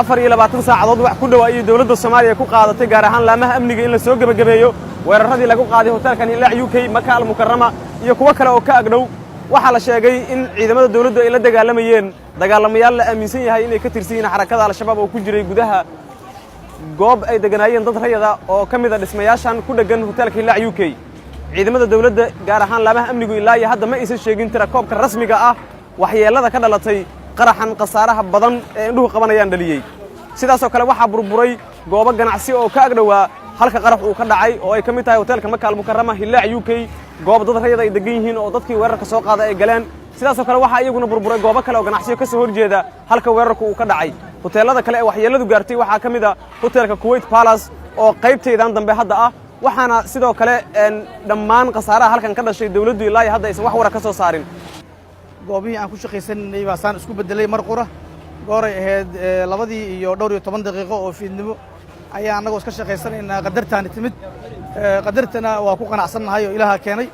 24 saacadood wax ku dhow ayay dowladda Soomaaliya ku qaadatay, gaar ahaan laamaha amniga, in la soo gebagabeeyo weeraradii lagu qaaday hoteelkan Hilaac UK, Maka Almukarama iyo kuwo kale oo ka agdhow. Waxaa la sheegay in ciidamada dowladdu ay la dagaalamayeen dagaalamayaal la aaminsan yahay inay ka tirsan yihiin Xarakada Al-Shabaab oo ku jiray gudaha goob ay deganaayeen dad rayada oo ka mid a dhismayaashan ku dheggan hoteelka Hilaac UK. Ciidamada dowladda, gaar ahaan laamaha amnigu, ilaa iyo hadda ma aysan sheegin tirakoobka rasmiga ah waxyeellada ka dhalatay qaraxan khasaaraha badan ee indhuhu qabanayaan dhaliyey. Sidaasoo kale waxaa burburay goobo ganacsi oo ka agdhowaa halka qarax uu ka dhacay, oo ay ka mid tahay hoteelka Maka Almukarama, Hilaac UK, goob dad rayada ay degan yihiin oo dadkii weerarka soo qaaday ay galeen. Sidaasoo kale waxaa iyaguna burburay goobo kale oo ganacsiyo ka soo horjeeda halka weerarku uu ka dhacay. Hoteellada kale ee waxyeelladu gaartay waxaa ka mid a hoteelka Kuwait Palace oo qaybtaydan dambe hadda ah. Waxaana sidoo kale dhammaan khasaaraha halkan ka dhashay dowladdu ilaa iyo hadda aysan wax wara ka soo saarin. Goobihii aan ku shaqaysananay baa saan isku beddelay mar qura. Gooray ahayd 2:15 oo fiidnimo ayaa annagoo iska shaqaysanaynaa qadartaani timid. Qadartana waa ku qanacsannahay oo Ilaaha keenay.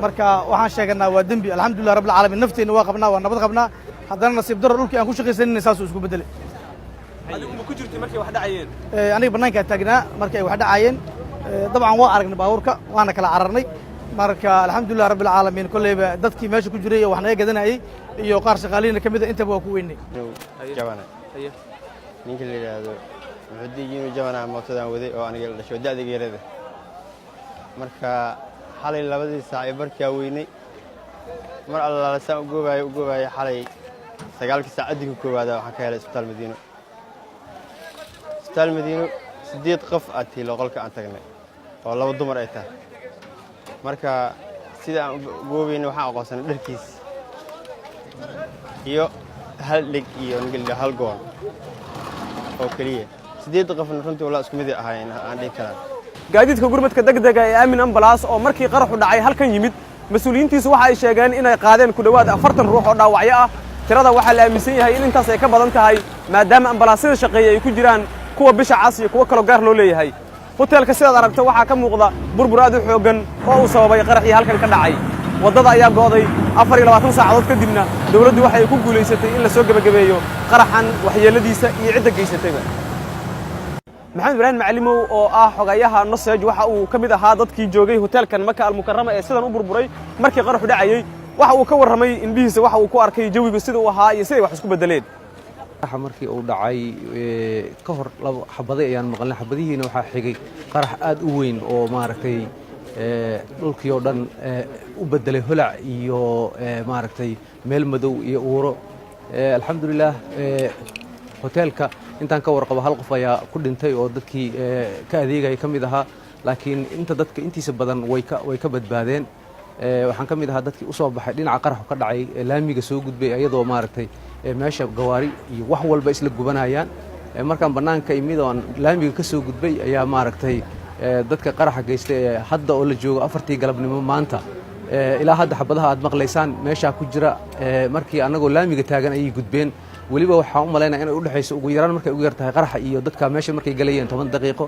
Marka waxaan sheeganaa waa dembi. Alxamdulilah rabbil caalamiin, nafteenna waa qabnaa, waa nabad qabnaa. Haddana nasiib daro, dhulkii aan ku shaqaysananay saasuu isku beddelay. Adigu ma ku jirtay markay wax dhacayeen? Aniga bannaankaa taagnaa markii ay wax dhacayeen. Dabcan waa aragnay baabuurka, waana kala cararnay. Marka alxamdulilah rabbil caalamiin, kolleyba dadkii meesha ku jiray oo wax naga gadanayay iyo qaar shaqaalihiina ka mida intaba waa ku weynay. Jabana ninka la yidhaahdo Muxudiin Jabana mootadaan waday oo aniga la dhasho da'diga yarada. Marka xalay 2dii saac ee barkaa weynay, mar allaala saan u goobayo u goobayo, xalay 9kii saac adinka koowaada waxaan ka helay Isbitaal Madiino. Isbitaal Madiino siddeed qof aa tiilo qolka aan tagnay oo laba dumar ay tahay. Marka sida aan u goobayna waxaan aqoonsanay dharkiis iyo hal dheg iyo ninka hal goon oo keliya. Siddeedda qofna runtii walaa isku mid ay ahaayeen aan dhihi karaa. Gaadiidka gurmadka degdega ee Aamin Ambalaas oo markii qaraxu dhacay halkan yimid, mas-uuliyiintiisu waxa ay sheegeen inay qaadeen ku dhowaad 40 ruux oo dhaawacyo ah. Tirada waxaa la aaminsan yahay in intaas ay ka badan tahay, maadaama ambalaasyada shaqeeya ay ku jiraan kuwa Bisha Cas iyo kuwo kaloo gaar loo leeyahay. Hoteelka sidaad aragto waxaa ka muuqda burbur aad u xooggan oo uu sababay qaraxii halkan ka dhacay. Waddada ayaa go'day. 24 saacadood kadibna dowladdu waxay ku guulaysatay in la soo gebagabeeyo qaraxan waxyeelladiisa iyo cidda geysatayba. Maxamed Ibraahim Macalimow oo ah xogayaha Nosej waxa uu ka mid ahaa dadkii joogay hoteelkan Maka Almukarama ee sidan u burburay markii qaraxu dhacayey. Waxa uu ka warramay indhihiisa waxa uu ku arkay, jawigu sida uu ahaa iyo siday wax isku beddeleen. Markii uu dhacay ka hor laba xabaday ayaan maqalnay. Xabadihiina waxaa xigay qarax aad u weyn oo maaragtay dhulkii oo dhan u beddelay holac iyo maaragtay meel madow iyo uuro. Alxamdulilah, hoteelka intaan ka warqabo hal qof ayaa ku dhintay oo dadkii ka adeegaya ka mid ahaa, laakiin inta dadka intiisa badan way ka badbaadeen. Waxaan ka mid ahaa dadkii u soo baxay dhinaca qaraxu ka dhacay, laamiga soo gudbay, iyadoo maaragtay meesha gawaari iyo wax walba isla gubanayaan. Markaan bannaanka imid oo aan laamiga ka soo gudbay ayaa maaragtay dadka qaraxa geystay ee hadda oo la joogo 4tii galabnimo maanta ilaa hadda xabadaha aad maqlaysaan meeshaa ku jira, markii annagoo laamiga taagan ayay gudbeen. Weliba waxaan u malaynaya inay udhexayso ugu yaraan, markay ugu yar tahay, qaraxa iyo dadka meesha markay galayeen 10 daqiiqo.